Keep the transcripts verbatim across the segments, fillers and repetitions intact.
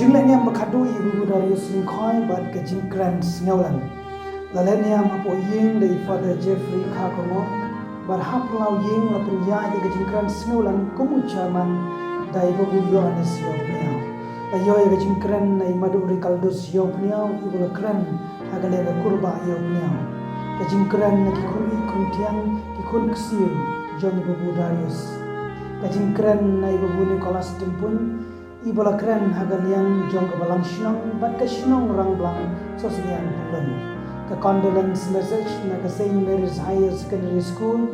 Jinglehniam ba khatduh ïa i Babu Darius Lyngkhoi bad ka jingkren sngewlem. La lehniam hapoh ïing da i Father Jeffrey Kharkongor bad ha phyllaw ïing la pynïaid ïa ka jingkren sngewlem kum u chairman da i Babu Ïoannis Ïawphniaw. La ïoh ïa ka jingkren na i Madu Rikaldus Ïawphniaw iba la kren ha ka liang ka kurbah Ïawphniaw. Ka jingkren na ki khun ïeit khun thiang, ki khun ksiew jong i Babu Darius. Ka jingkren na i Babu Nicholas Tympun iba la kren ha ka liang jong ka Balang Shnong bad ka Shnong Rangblang Sohsynñiang Pyllun. Ka condolence message na ka Saint Mary's Higher Secondary School.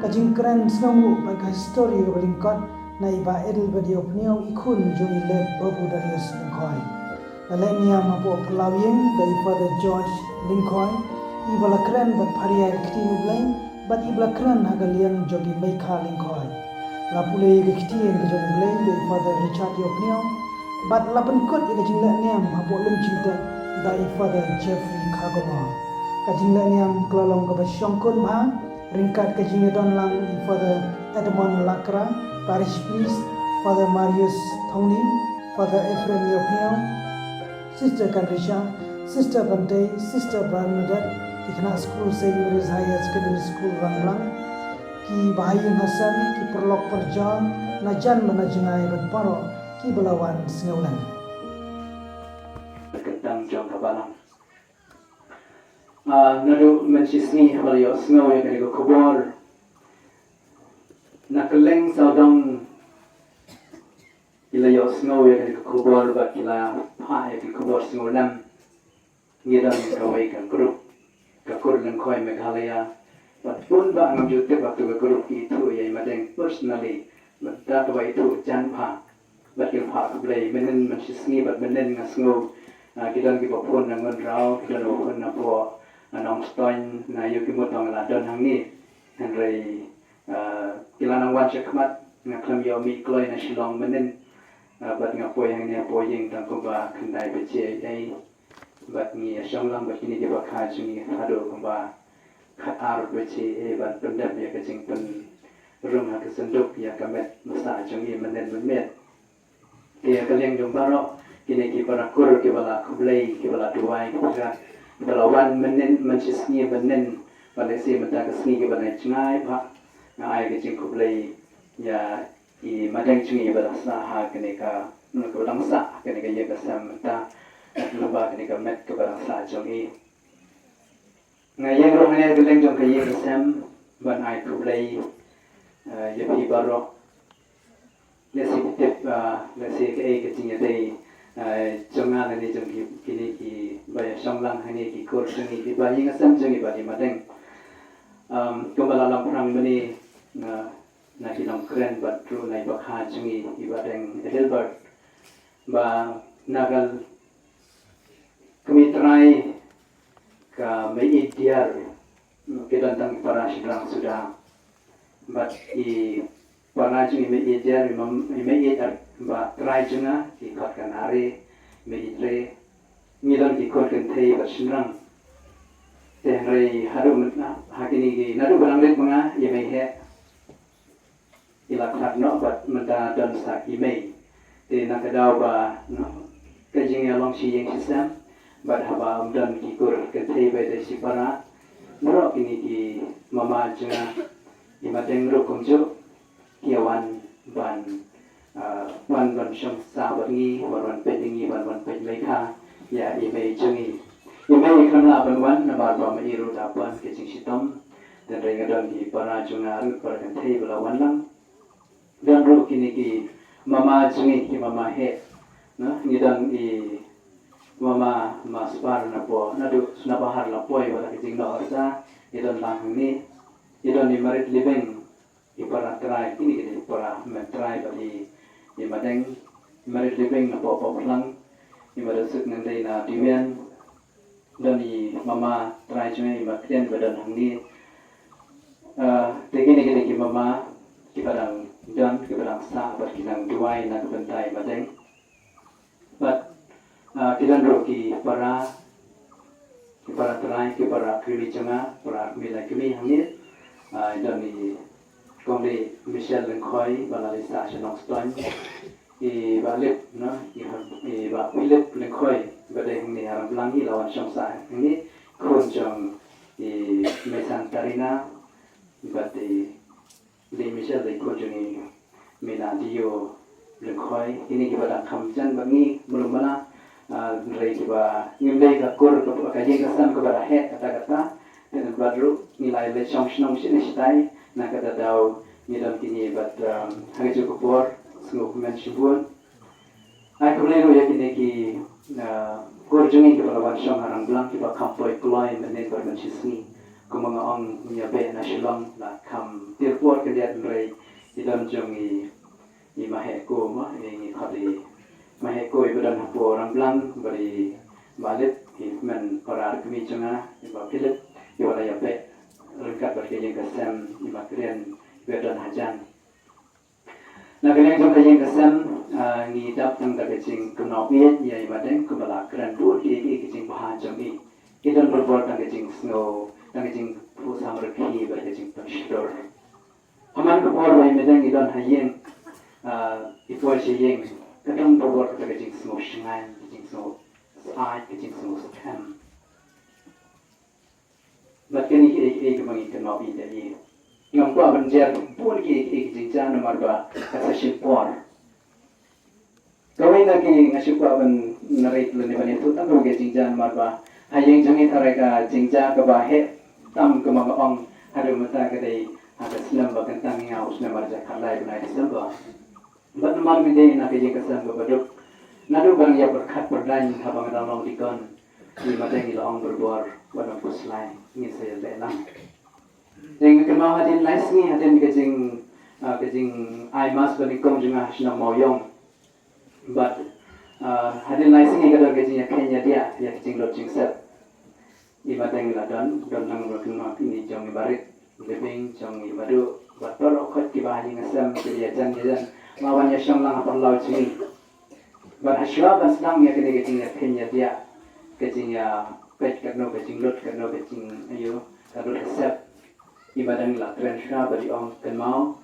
Ka jingkren sngewbha bad ka history kaba lyngkot na i Bah Adelbert Ïawphniaw, i khun jong i late Babu Darius Lyngkhoi. La lehniam hapoh phyllaw ïing da i Father George Lyngkhoi iba la kren bad pharia ïa ka ktien U Blei bad iba la kren ha ka liang jong i Meikha Lyngkhoi. La pule ïa ka ktien ka jong U Blei da i Father Richard Ïawphniaw bad la pynkut ïa ka jinglehniam hapoh lum jingtep da i Father Jeffrey Kharkongor. Ka jinglehniam ka la long kaba shongkun bha ryngkat ka jingïadon lang i Father Edmund Lakra, Parish Priest, Father Marius Thongni, Father Ephraim Ïawphniaw, Sister Kanrisha, Sister Bante, Sister Bernadette, ki khynnah skul Saint Mary's Higher Secondary School Rangblang, ki bahaïing hasem, ki paralok parajor na jan bad na jngai bad baroh kiba la wan sngewlem. Ka kyntang jong ka balang. Ah, naduh mynshisngi haba la ïohsngew ïa kane ka khubor, na kylleng sawdong ki la ïohsngew ïa kane ka khubor bad ki la phah ïa ka khubor sngewlem. Ngi don kawei ka group, ka Kur Lyngkhoi Meghalaya. Bad bun ba ngam ju tip ba tu ka group ki ithuh ïa i Madeng personally, bad da kaba ithuh jan bha. Bad ki la phah khublei mynnin mynshisngi bad mynnin nga sngew, ah, ki don kiba phone na Ngunraw, ki don kiba phone na poh, ah, Nongstoiñ, na ïoh ki mut ba nga la don hangne. Hynrei, ah, ki la nang wan shakhmat, nga khlem ïoh mih kloi na Shillong mynnin. Ah, bad nga poi hangne hapoh ïing tang kumba khyndai baje ei ei. Bad ngi ïa shong lang bad kine kiba kha jong ngi haduh kumba khatar baje ei bad pyndep ïa ka jingpynrung ha ka synduk ïa ka met ba sah jong ngi mynnin mynmiet. Te ïa ka liang jong baroh kine ki para kur kiba la khublei, kiba la duwai, kiba la, kiba la wan mynnin mynshisngi mynnin, bad lehse mynta ka sngi kiba la jngai bha, nga ai ka jingkhublei ïa i Madeng jong ngi iba dang sah ha kane ka, kaba dang sah ha kane ka ïing ka sem mynta, lyngba kane ka met kaba dang sah jong i. Nga ïeng ruh hangne ha kylleng jong ka ïing ka sem ban ai khublei, eh, ïa phi baroh. Lehse phi tip, eh, lehse kaei ka jingïadei, eh, jong nga lane jong ki, kine kiba ïa shong lang hangne, ki kur jong ngi, kiba ïing ka sem jong ngi bad i Madeng. Um, kumba la lam phrang mynne, na na ki nongkren bad ruh na i bakha jong ngi i Bah Deng Adelbert, ba na ka kmie trai ka mei ïeit diar ki don tang para shynrang suda. Bad i para jong i mei ïeit diar, i mam, i mei ïeit ar, ba trai jong nga ki khot ka Nare, mei ïeit re. Ngi don ki khun kynthei bad shynrang. Te hynrei haduh mynta ha kine ki, naduh ba dang rit ma nga i mei heh, i la khlad noh bad mynta don sa i mei. Te na ka daw ba, noh, ka jingïalong shi ïing shi sem bad haba ym don ki kur kynthei ba ïadei shipara, baroh kine ki mama jong nga, i Madeng ruh kumjuh, ki ïa wan ban, ah, wan ban shong sah bad ngi, wan ban peit ïa ngi, wan ban peit Meikha ïa i mei jong ngi. I mei i khlem lah ban wan namar ba ma i ruh da pan ka jingshitom. Te hynrei nga don ki para jong nga ruh, para kynthei ba la wan lang. Don ruh kine ki mama jong ngi, ki mama heh. Na, ngi don i mama Maspar na poh, naduh Sna Bahar la poi wat la ka jingnoh arsa. Ngi don lang hangne. Ngi don i Marit Libeng, i para trai, kine ki dei para met trai bad i, i Madeng. I Marit Libeng na poh Pophlang, i Marit Suk ngan dei na Dimian. Don i mama trai jong ngi i Maktien ba don hangne. Ah, te kine ki dei ki mama kiba dang don, kiba dang sah bad ki dang duwai na ka bynta i Madeng. Bad, ah, ki don ruh ki para, ki para trai, ki para kmie jong nga, para kmie lai kmie hangne. Ah, don i Kong dei Michelle Lyngkhoi ba la leit sah sha Nongstoiñ. i Bah Lip, no, i, i Bah Philip Lyngkhoi, ba dei hangne ha Rangblang, i la wan shong sah hangne, khun jong i Meisan Tarina, bad i Lei Michelle, dei khun jong i Mei Nadio Lyngkhoi, kine kiba dang kham jan bad ngi, mulu mana, ah, hynrei kiba ngim dei ka kur, ka, ka ïing ka sem kaba la heh katta katta, bad ruh ngi la ïaleit shong shnong shane shatai, na kata ka daw ngi don kine bad, um, ha kajuh ka por, sngewkmen shibun. Ai khublei ruh ïa kine ki, ah, kur jong ngi kiba la wan shong ha Rangblang kiba kham poi kloi mynnin bad mynshisngi. Kumba nga ong, ngi ïa beh na Shillong la kham tiar por khyndiat, hynrei i don jong i, i Maheko, ma, i ngi khot i Maheko, iba don hapoh Rangblang, bad i Bah Lip, i hynmen para kmie jong nga, i Bah Philip, iba la ïa beh ryngkat bad ka ïing ka sem, i Bah Krian, iba don hajan. Na ka liang jong ka ïing ka sem, ah, ngi dap tang da ka jingkynmaw ïeit ïa i Madeng, kumba la kren bun kiei kiei ki jingbha jong i. I don barabor tang ka jingsngew, tang ka jingphuh samrkhie bad ka jingpynshlur. Ha man ka por ba i Madeng i don ha ïing, ah, i poi sha ïing, ka don barabor tang ka jingsngew shngaiñ, ka jingsngew syaid, ka jingsngew skhem. Bad kine kiei kiei kiba ngi kynmaw ïa i. Ngam kwah ban jer bun kiei kiei ki jingjia namar ba ka sa shim por. Kawei na ki, nga shu kwah ban narrate lane ban ïathuh tang kawei ka jingjia namar ba ha ïing jong ngi tharai ka jingjia kaba heh tam, kumba nga ong, haduh mynta ka dei ha ka snem ba kyntang, ïa u snem ar hajar khatlai bnai December. Bad namar ngi dei na ka ïing ka sem kaba duk, naduh ba nga ïa pyrkhat pyrdaiñ haba nga dang long deacon, i Madeng i la ong barabor, wat nym khuslai, ngin sa ïaleh lang. Te nga kynmaw hadien lai sngi, hadien ka jing, ah, ka jingai mass banyngkong jong nga ha shnong Mawïong. Bad, ah, hadien lai sngi ka don ka jingïakheiñ ïadiah ïa ka jinglut jingsep. I Madeng i la don, don lang ruh, kynmaw kine jong i Bah Rit Lieping, jong i Bah Duh, bad baroh khoit kiba ha ïing ha sem, ki la ïajan ïajan, la wan ïashong lang ha phyllaw jong ngi. Bad hashwa ban sdang ïa kane ka jingïakheiñ ïadiah, ka jingïapeit katno ka jinglut, katno ka jing, aïu, ka lut ka sep, i Madeng i la kren shuwa bad i ong, kynmaw,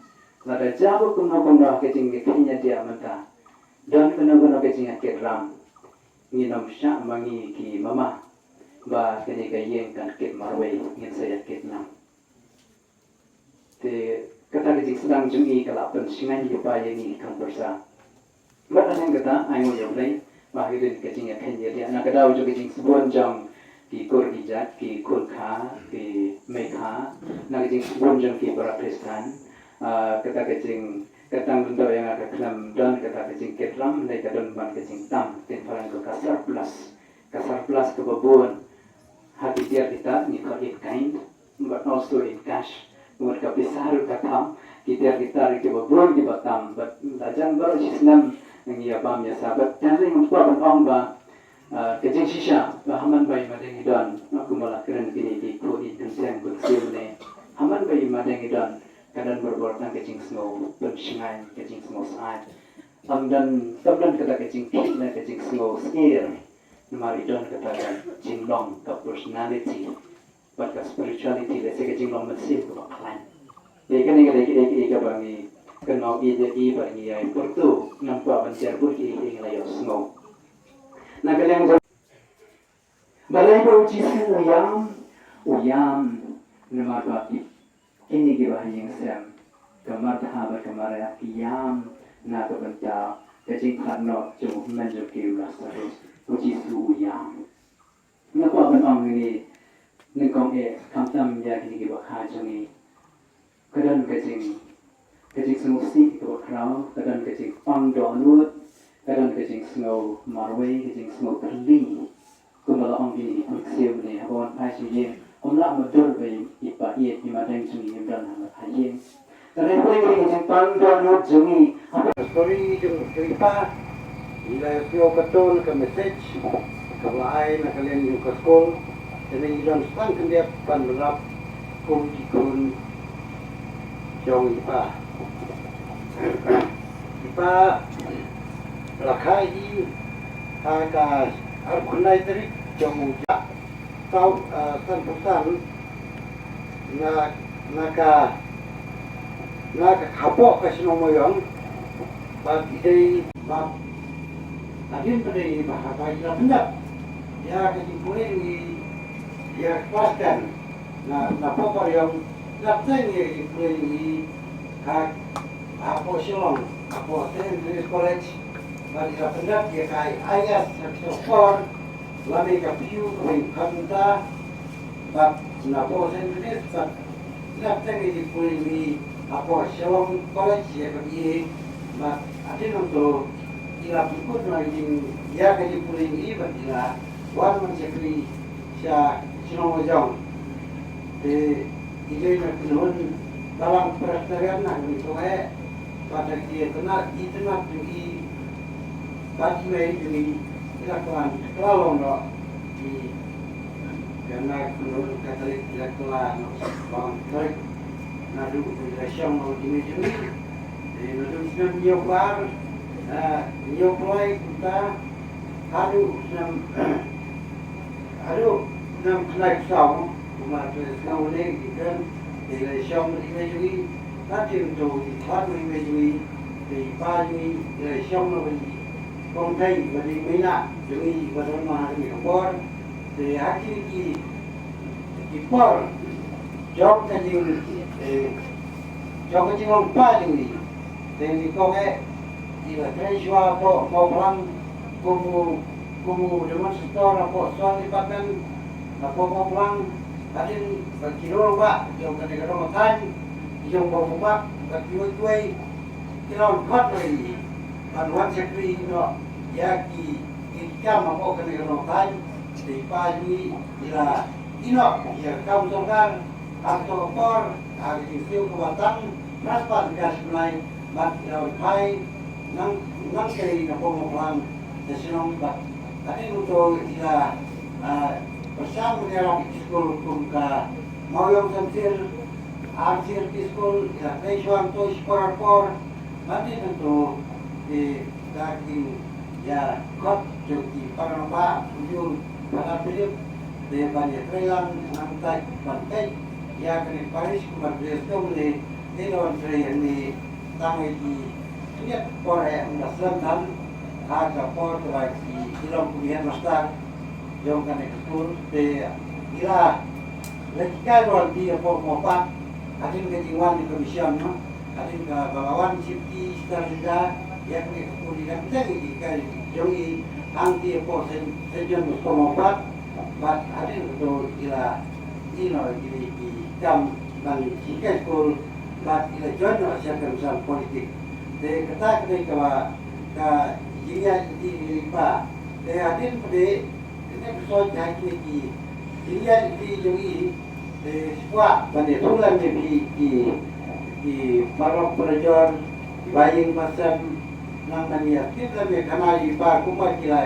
lada jia bad kumno kumno ka jingïakheiñ ïadiah mynta, don kano kano ka jingïakit ram, ngin ym shah ma ngi ki mama ba kane ka ïing kan kit marwei, ngin sa ïakit lang. Te kata ka jingsdang jong i ka la pynshngaiñ lypa ïa ngi ki khun pyrsa. Bad hadien kata, ai nguh ïa U Blei ba hadien ka jingïakheiñ ïadiah, na ka daw jong ka jingsbun jong ki kur ki jait, ki khun kha, ki mei kha, na ka jingsbun jong ki para Khristan, ah, kata ka jing, ka dang lyndoh ïa nga ka khlem don kata ka jingkit ram, hynrei ka don ban ka jingtam, te phareng ko ka surplus, ka surplus kaba bun ha ki tiar ki tar, ngi khot in kind, but also in cash. Mut ka pisa ruh ka tam, ki tiar ki tar kiba bun kiba tam, but la jan baroh shi snem ngi ïa bam ïa sah, but tang ruh ngam kwah ban ong ba, ah, ka jingshisha, ba ha man ba i Madeng i don, kumba la kren kine ki khun, i Kynseng, Kynsiew ne, ha man ba i Madeng i don, ka don barabor tang ka jingsngew pynshngaiñ, ka jingsngew syaid. Ym don, ym don kata ka jingkhih ne ka jingsngew syier. Namar i don kata ka jinglong, ka personality bad ka spirituality, lehse ka jinglong mynsiem kaba khlaiñ. Te kane ka dei kaei kaei kaba ngi kynmaw ïa i bad ngi ïa pyrto, ngam kwah ban jer bun kiei kiei ngi la ïohsngew. Na ka liang jong, balei ba u Jisu u ïam, u ïam namar ba ki, kine kiba ha ïing sem, ka Martha bad ka Maria ki ïam na ka bynta ka jingphad noh jong u hynmen jong ki u Lasarus, u Jisu u ïam. Nga kwah ban ong ïa ngi, nyngkong eh, khamtam ïa kine kiba kha jong ngi. Ka don ka jing, ka jingsngewsih kaba khraw, ka don ka jingpang dohnud, ka don ka jingsngew marwei, ka jingsngew thylli. Kumba la ong kine ki khun ksiew ne, haba wan phai sha ïing, ym lah ban dur ba i pa ïeit, i Madeng jong ngi im don ha ïing. Ka dei pyrshah ka jingpang dohnud jong ngi. Haba ka story jong i pa, i la ïoh ka tone ka message kaba la ai na ka liang jong ka skul. Te ngi don tang khyndiat ban bynrap kum ki khun jong i pa. I pa la kha hi ha ka arphew khyndai tarik jong u Jaiñtia, saw, eh, sanphew san, na, na ka, na ka khapoh ka shnong Mawïong. Bad i dei bad hadien ba dei ba haba i la pyndep ïa ka jingpule jong i ïa ka Khristan na na pop Mariong, la pyntheng ïa ka jingpule jong i ha hapoh Shillong, hapoh Saint Andrew's College. Bad i la pyndep ïa ka I A S ha ka por la mih ka phew ka phew kynta. Bad na pop Saint Andrew's bad la pyntheng ïa ka jingpule jong i hapoh Shillong College ïa ka B A. Bad hadien nangto i la pynkut noh ïa ka jingpule jong i bad i la wan ban shakri sha shnong la jong. Te i dei na kynhun balang Presbyterian na kynhun shuh eh. Bad da ki itynnad, itynnad jong i bad i mei jong i, i la klan, i la long noh i, ka na kynhun Katholik i la klan noh balang Katholik. Naduh i la shong noh i mei jong i. Te naduh snem hynñiew phew ar, eh, hynñiew phew lai kumta, haduh snem, haduh snem khyndai phew saw, kumba te snem une i kren, te i la shong noh i mei jong i, hadien to i khlad noh i mei jong i, te i pa jong i, i la shong noh i kong thei, ba dei i mei nah jong i, ba don ma ha kane ka por, te ha kine ki ki por jong ka jing, eh, jong ka jinglong pa jong i. Te ngi kong eh, i la trei shuwa hapoh Mawphlang kum u, kum u demonstrator hapoh Soil Department hapoh Mawphlang. Hadien ba ki rangbah jong kane ka dong thaiñ, ki jong Mawphlang bad kiwei kiwei ki la wan khot ïa i ban wan shakri noh ïa ki, ki kam hapoh kane ka dong thaiñ. Te i pa jong i i la ïeh noh ïa ka kam sorkar ha kato ka por, ha ka jingsiew kaba tang phra spah ka shi bnai, bad i la wan phai nang, nangtei na Mawphlang sha shnong bad hadien nangto i la, ah, pyrshang ban ïarap ïa ki skul kum ka Mawïong Samsir, Arsir ki skul, i la trei shuwa nangto shipor arpor, bad hadien nangto i la ïa khot jong ki para rangbah, u Jur Phadar Philip, te ban ïa trei lang nangta ban peit ïa kane ka parish kumba te sdom ne, te la wan trei hangne tang ïa ki khyndiat por eh, ym da slem than, ha ka por kaba ki, ki long kum headmaster jong kane ka skul, te i la leit kai ruh lynti hapoh Mawpat, hadien ka jingwan jong ka mission, no? Hadien kaba la wan shim ki star leader ïa kane ka skul, i la pyntheng ïa ki kai jong i hangtei hapoh Saint, Saint John Bosco Mawpat, bad hadien kato i la ïeh noh ïa ki kam ban shim kai skul, bad i la join noh sha ka rynsan politik. Te kata ka dei kaba ka jingïaid lynti jong i pa. Te hadien pat de kane ka soit ha kine ki jingïaid lynti jong i, te shu kwah ban ïathuh lem ïa phi ki, ki paralok parajor, ki baïing basem, nang ban ïathuh lem ïa ka khana jong i pa kumba ki la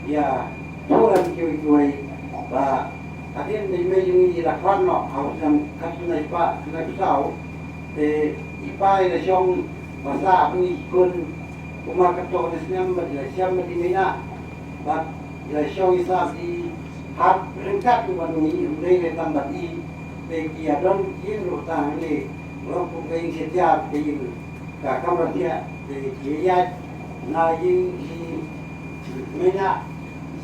ïathuh lem kiwei kiwei ba hadien ba i mei jong i la khlad noh ha u snem khatkhyndai spah khyndai phew saw, te i pa i la shong basa bad i khun kumba katto katne snem bad i la shem bad i mei nah. Bad i la shong i sah bad i, hap ryngkat u bad u mei, um dei lei tang bad i. Te ki ïadon ïing ruh tang hangne, long kum ka ïing shet ïa ka ïing ka kamra thiah, te ki ïaid na ïing i mei nah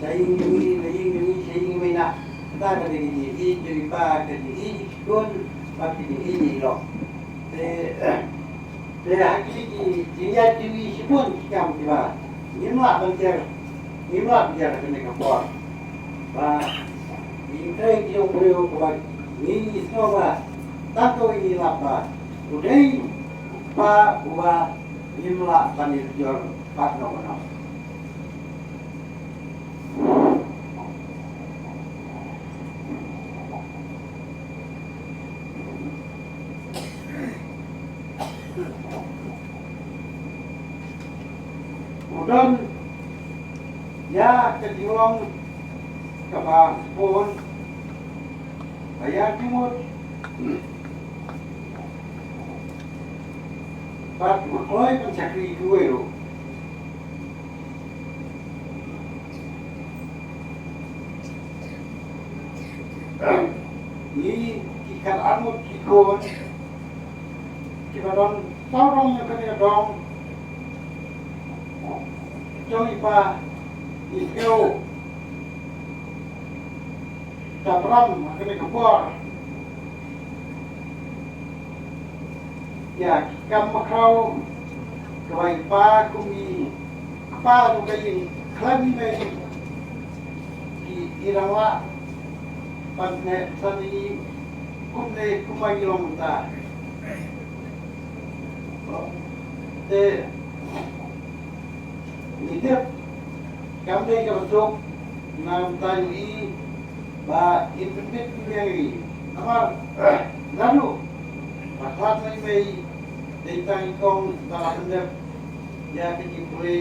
sha ïing jong i, na ïing jong i sha ïing i mei nah. Kata ka dei ka jingïeit jong i pa, ka jingïeit jong i khun bad ka jingïeit jong i lok. Te Te ha kine ki jingïaid jong i shibun ki kam kiba ngim lah ban jer, ngim lah ban jer ha kane ka por. Ba i trei ki jong u briew kaba ngi ngi sngew ba tang kawei ngi lap ba u dei u kpa uba ngim lah ban ïa jur pat noh noh. U don ïa ka jinglong kaba sbun, ba ïa ki mut bad u kloi ban shakri kiwei ruh. Ngi ki khatar ngut ki khun kiba don saw dong jong kane ka dong, Jong i pa i sngewthuh, ta pram ha kane ka por. Ïa ki kam bakhraw kaba i pa kum i kpa jong ka ïing khlem i mei ki, i dang lah ban neh san i kumne kumba i long mynta. Te ngi tip kam dei kaba suk na ka bynta jong i ba in pynbit pynbiang ïa i. Namar naduh ba khlad na i mei dei tang i kong ba la pyndep ïa ka jingpule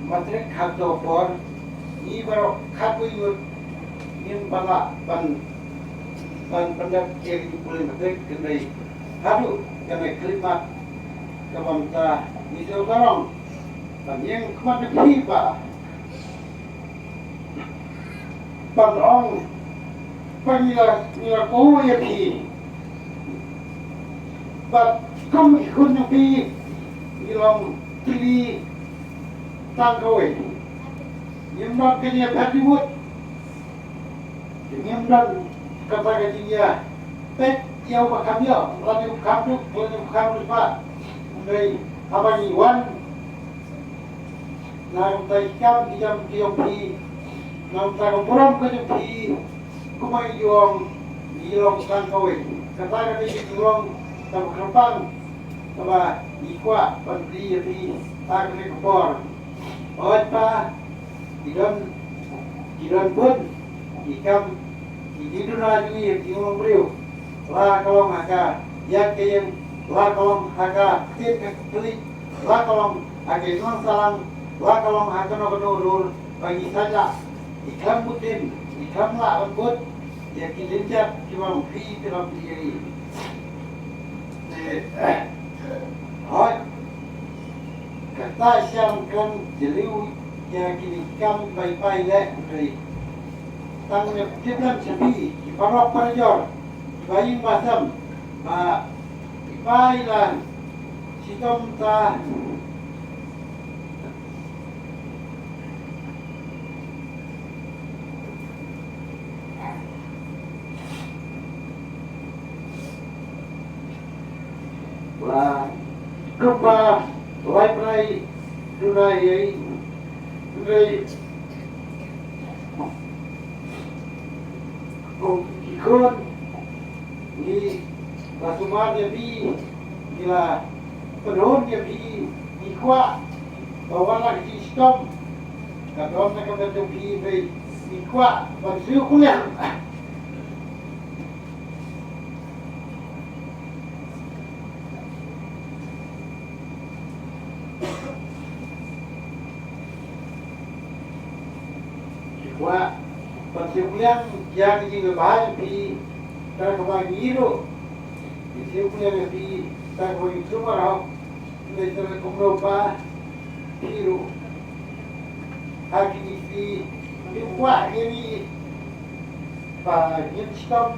matrik ha kato ka por. Ngi baroh khatwei ngut ngim pat lah ban, ban pyndep ïa ka jingpule matrik, hynrei haduh kane ka khyllipmat kaba mynta ngi shu sarong ban ïeng khmat ïa phi ba ban ong ba ngi la, ngi la kohnguh ïa phi. Bad kum ki khun jong phi ngi long tylli tang kawei. Ngim don ka jingïapher jingmut. Ngim don kata ka jingïapeit ïa uba kham ïoh lane uba kham duk lane uba kham riewspah. Hynrei haba ngi wan na ka bynta ki kam ki jam ki jong phi, na ka bynta ka burom ka jong phi, kumba ngi ong, ngi long tang kawei. Kata ka dei ka jinglong kaba kyrpang kaba ngi kwah ban plie ïa phi ha kane ka por. Oi pa, ki don, ki don bun ki kam, ki jingduna jong ngi ki jinglong briew, la ka long ha ka ïaid ka ïeng, la ka long ha ka ktien ka klik, la ka long ha ka imlang sahlang, la ka long ha kano kano ruh ba ngi sait lah, ngi khlem bud ïing, ngi khlem lah ban bud ïa ki lyndet kiba phi, kiba phi ïa ngi. Te hooid, kata shisha ngan kren jylliew ïa kine ki kam ba i pa i leh, hynrei tang ne tip lem sha phi ki paralok parajor, ki ba ïing ba sem, ba i pa i la shitom ta la kumba lai bnai duna ei, hynrei kum ki khun ngi la sumar ïa phi, ngi la pynhun ïa phi, ngi kwah ba wat la ka jingshitom ka don na ka bynta jong phi, hynrei ngi kwah ban siew khuliang. Kwah ban siew khuliang ïa ka jingïabha jong phi, kata kaba ngi ruh ngi siew khuliang ïa phi, kata kaba ngi sumar hok. Ngi sumar kumno ba phi ruh ha kine ki sngi phi kwah ïa ngi ba ngin shitom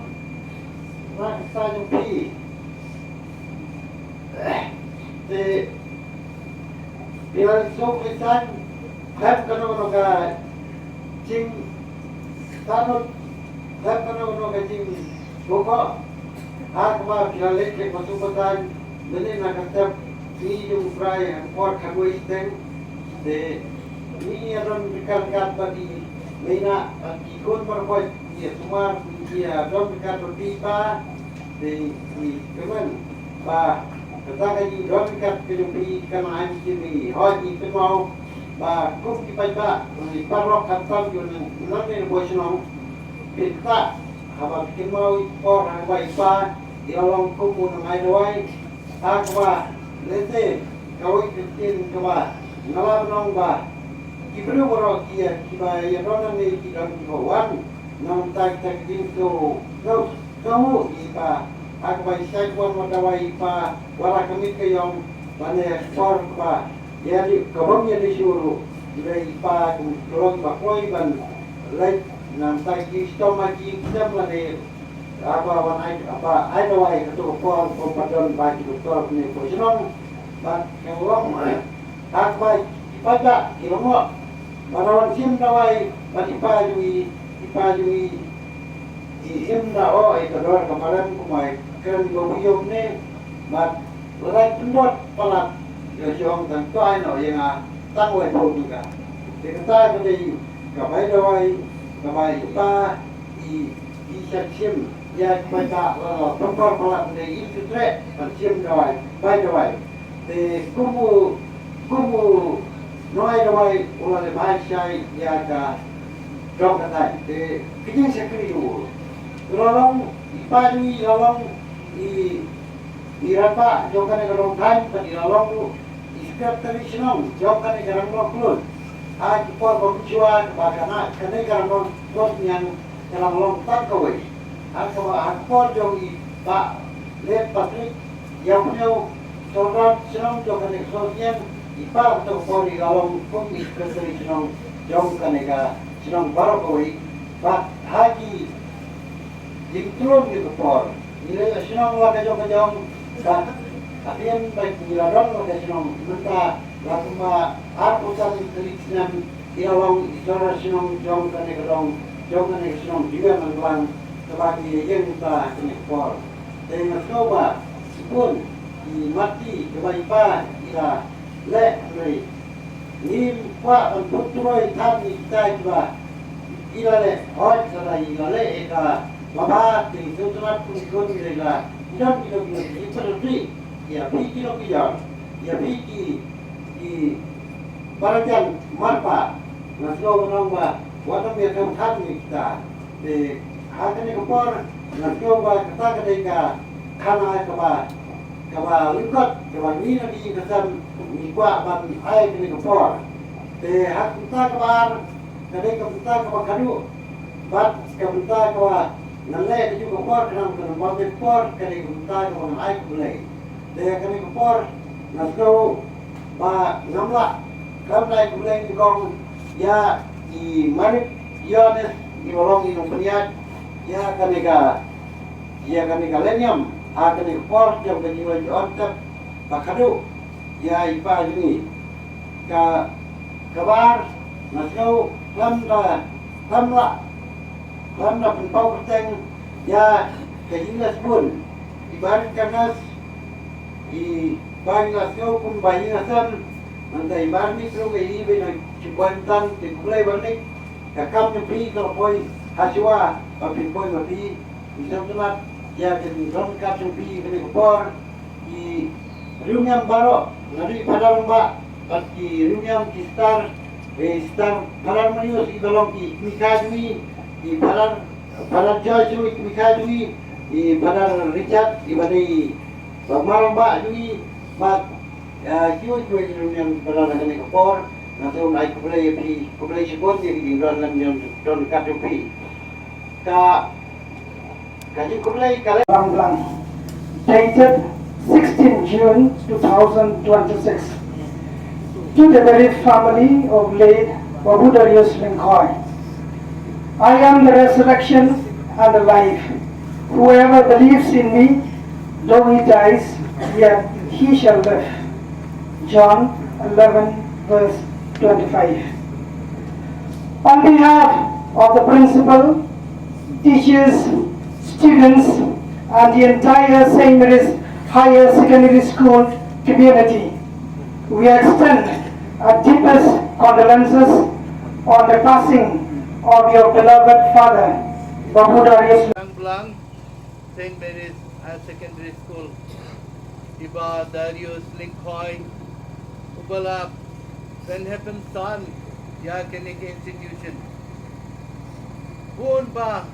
na ka bynta jong phi. Te phi la suk lisan khlem kano kano ka jingtanut, khlem kano kano ka jingkhuslai ha kaba phi la leit leit bad suk bad saiñ mynne na ka step sngi jong U Trai ha ka por khatwei shiteng. Te ngi ïa don ryngkat ryngkat bad i Mei Nah bad ki khun baroh, ngi ïa sumar, ngi ïa don ryngkat bad phi pa. Te ngi kyrmen ba kata ka jingdon ryngkat ka jong phi kan ai jingmih. Hooid, ngi kynmaw ba kum ki paidbah, ngi paralok khamtam ki nang, nang ne Bhoi Shnong, phi ta haba phi kynmaw i por haba i pa i la long kum u nongai dawai, ha kaba lehse kawei ka ktien kaba nga la ban ong ba ki briew baroh ki ïa, kiba ïa don hangne ki don kiba wan na ka bynta ka jingsngew, sngewthuh ïa i pa, ha kaba i shait wan wad dawai ïa i pa wat ha ka miet ka ïong, lane ha ka por kaba ïa dei, kaba ym ïa dei shuh ruh, hynrei i pa kum ka long ba kloi ban leit na ka bynta ka jingshitom ha ki ïing ki sem, lane haba wan ai, haba ai dawai kato ka por ba ym pat don ba ki doktor ne Bhoi Shnong. Bad ka long ha kaba ki Paidbah ki la ngoh ba la wan shim dawai bad i pa jong i, i pa jong i, i shim da o, i ka dor ka parem kumba i kren ba u ïoh ne. Bad la dei pynbor palat ïa u shong tang to ai no ïa nga tang wai phew tyngka. Te kata ka dei ka bai dawai kaba i pa i, i shah shim ïa ki paidbah, la pynbor palat, ne i shu treh ban shim dawai, bai dawai. Te kum u, kum u nongïalam dawai u la leh bha shai ïa ka dong ka thaiñ. Te ka jingshakri u la long i pa jong i, la long i, i rangbah jong kane ka dong thaiñ, bad i la long ruh i secretary shnong jong kane ka rangbah khlun. Ha ki por ba mynshuwa ba kane, kane ka rangbah khlun ngan ka la long tang kawei. Ha kaba, ha ka por jong i Bah Late Patrick Ïawphniaw, Sordar shnong jong kane ka Shnong Shnong, i pa ha kato ka por i la long kum i secretary shnong jong kane ka shnong baroh kawei. Bad ha ki jingtlun ki ka por, ngi la ïoh shnong la ka jong ka jong, bad hadien ba ngi la don la ka shnong mynta la kumba arphew san tylli ki snem, i la long i Sordar shnong jong kane ka dong, jong kane ka shnong Diwian Nanglang, kaba ngi ïeng ta kane ka por. Te nga sngew ba shibun ki mati kaba i pa i la leh, hynrei ngim kwah ban pyntrei than ïa kita kiba i la leh. Hooid, lada i la leh ïa kaba bha, te sngewtynnat kum ki khun, hynrei la i don kino kino ki pyntrei ïa phi ki nongkynjoh, ïa phi ki, ki para jan marpa. Nga sngew ban ong ba wat nym ïa kyntan ïa kita. Te ha kane ka por nga sngew ba kata ka dei ka khana kaba, kaba lyngkot kaba ngi na ki ïing ka sem ngi kwah ban ai kane ka por. Te ha ka bynta kaba ar, ka dei ka bynta kaba khadduh bad ka bynta kaba ngan leh kajuh ka por, khnang ba ka por ka dei ka bynta kaba ngan ai khublei. Te kane ka por nga sngew ba ngam lah khlem da ai khublei nyngkong ïa i Marit Ïoannis, i ba long i nongpynïaid ïa kane ka, ïa kane ka lehniam ha kane ka por jong ka jingleit jong ka tep ba khadduh ïa i pa jong ngi. Ka, kaba ar, nga sngew khlem da, khlem lah, khlem da pynpaw kyrteng ïa ka jingleh shibun i Bah Ernest, i ba ngi la sngew kum ba ïing ha sem, mynta i Bah Ernest ruh i ba ngi la shu buaid tang, te khublei Bah Ernest, ka kam jong phi ka la poi ha shuwa ba phin poi ma phi. Ngi sngewtynnat ïa ka jingdon ryngkat jong phi kane ka por. Ki riewniam baroh, naduh i Phadar Rangbah bad ki riewniam, ki sister, eh, Sister Phadar Marius, i ba long i kmie jong ngi, i Phadar, Phadar Joyce ruh i kmie jong ngi, i Phadar Richard i ba dei i ba mar rangbah jong ngi, bad, eh, kiwei kiwei ki riewniam kiba don ha kane ka por. Nga sngewbha ai khublei ïa phi, khublei shibun ïa ki jingdon lem, jingdon ryngkat jong phi. Ka, ka jingkhublei ka leh. Blang Blang, dated sixteen June two thousand twenty-six. To the bereaved family of late Babu Darius Lyngkhoi. I am the resurrection and the life. Whoever believes in me, though he dies, yet he shall live. John eleven, verse twenty-five. On behalf of the principal, teachers, students, and the entire Saint Mary's Higher Secondary School community, we extend our deepest condolences on the passing of your beloved father, Babu Darius. Blang Blang, Saint Mary's Higher Secondary School, i Bah Darius Lyngkhoi, uba la pynheh pynsan ïa kane ka institution. Bun bah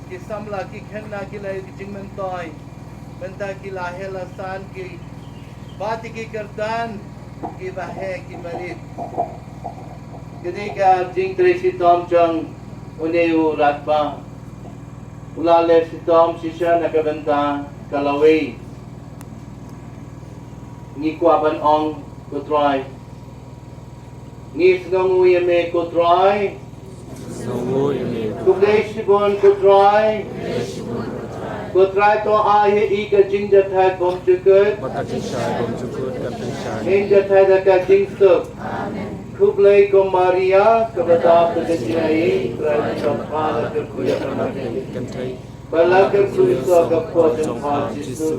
ki samla ki khynnah ki la ïoh ki jingmyntoi, mynta ki la heh la san, ki ba te ki kyrdan, ki ba heh ki ba rit. Kane ka jingtrei shitom jong une u rangbah, u la leh shitom shisha na ka bynta ka lawei. Ngi kwah ban ong, ko Trai, ngi sngewnguh ïa me ko Trai. Sngewnguh ïa me ko Trai. Khublei shibun ko Trai. Khublei shibun ko Trai. Ko Trai to ai ha i ka jingjahthait bymjukut. Bad ka jingshai bymjukut kan pynshai. Ngin jahthait da ka jingsuk. Khublei ko Maria, kaba dap da ka jingaiei, Trai jong pha la kyrkhu ïa pha na ka kynthei. Bad la kyrkhu ïa ka por jong pha Jisu.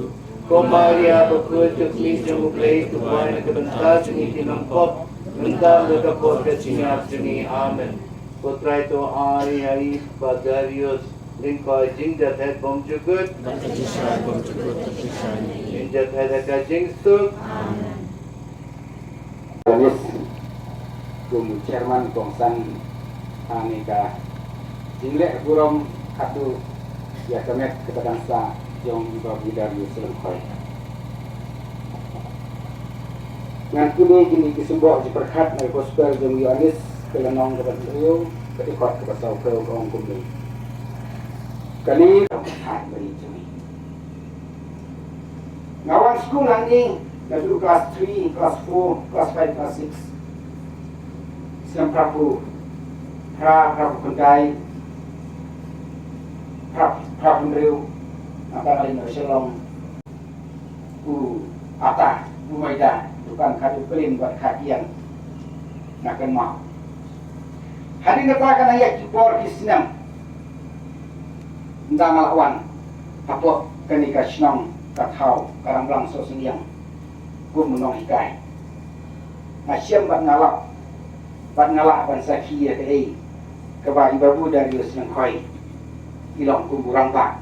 Ko Maria bakhuid ka kmie jong U Blei, to pynban na ka bynta jong ngi ki nongpop, mynta bad ha ka por ka jingïap jong ngi. Amen. Ko Trai to ai ha i Bah Darius lyngba ka jingjahthait bymjukut. Bad ka jingshai bymjukut kan pynshai. Ngin jahthait da ka jingsuk. Amen. Ïoannis kum u chairman kongsan ha kane ka jingleh burom khatduh ïa ka met kaba dang sah jong i Bah Darius Lyngkhoi. Ngan pule kine ki symboh jingpyrkhat na ka gospel jong u Ïoannis ka lynnong kaba hynriew ka dkhot kaba sawphew, ka ong kumne. Kane ka kongsan bari jong ngi. Nga wan skul hangne naduh klas three, klas four, klas five, klas six. Snem phra phew phra, phra phew khyndai, phra, phra phew hynriew. Nangta nga leit na Shillong. U ata, u maida, dukan khat u klim bad khat ïeng. Nga kynmaw. Hadien kata ka nang ïaid ki por ki snem. Ynda nga la wan hapoh kane ka shnong ka thaw ka Rangblang Sohsynñiang kum u nonghikai, nga shem bad nga lap bad nga lah ban sakhi ïa kaei kaba i Babu Darius Lyngkhoi i long kum u rangbah.